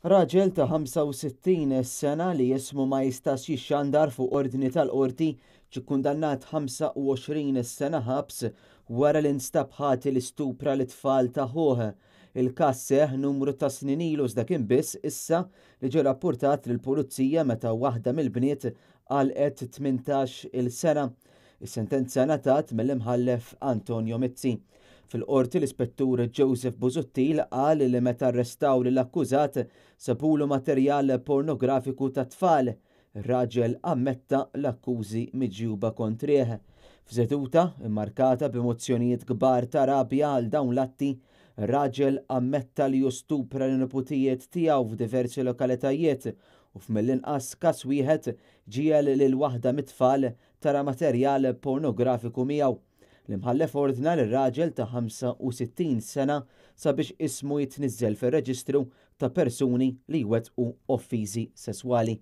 Raġel ta' 65 sena li ismu ma jistax jixxandar fuq ordni tal-qorti ġie kkundannat 25 sena ħabs wara li nstab ħati li stupra lit-tfal ta' ħuh. Il-każ seħħ numru ta' snin ilu iżda kien biss issa li ġie rappurtat lill-pulizija meta waħda mill-bniet għalqet 18-il sena. Is-sentenza ngħatat mill-Imħallef Antonio Mizzi. Fil-Qorti l-Ispettur Joseph Busuttil qal li meta arrestaw lill-akkużat sabulu materjal pornografiku tat-tfal. Ir-raġel ammetta l-akkużi miġjuba kontrih. F'seduta immarkata b'emozzjonijiet kbar ta' rabja għal dawn l-atti, ir-raġel ammetta li hu stupra lin-neputijiet tiegħu f'diversi lokalitajiet u f'mill-inqas każ wieħed ġiegħel lil waħda mit-tfal tara materjal pornografiku miegħu. L-Imħallef ordna lir-raġel ta' 65 sena sabiex ismu jitniżżel fir-reġistru ta' persuni li jwettqu offiżi sesswali.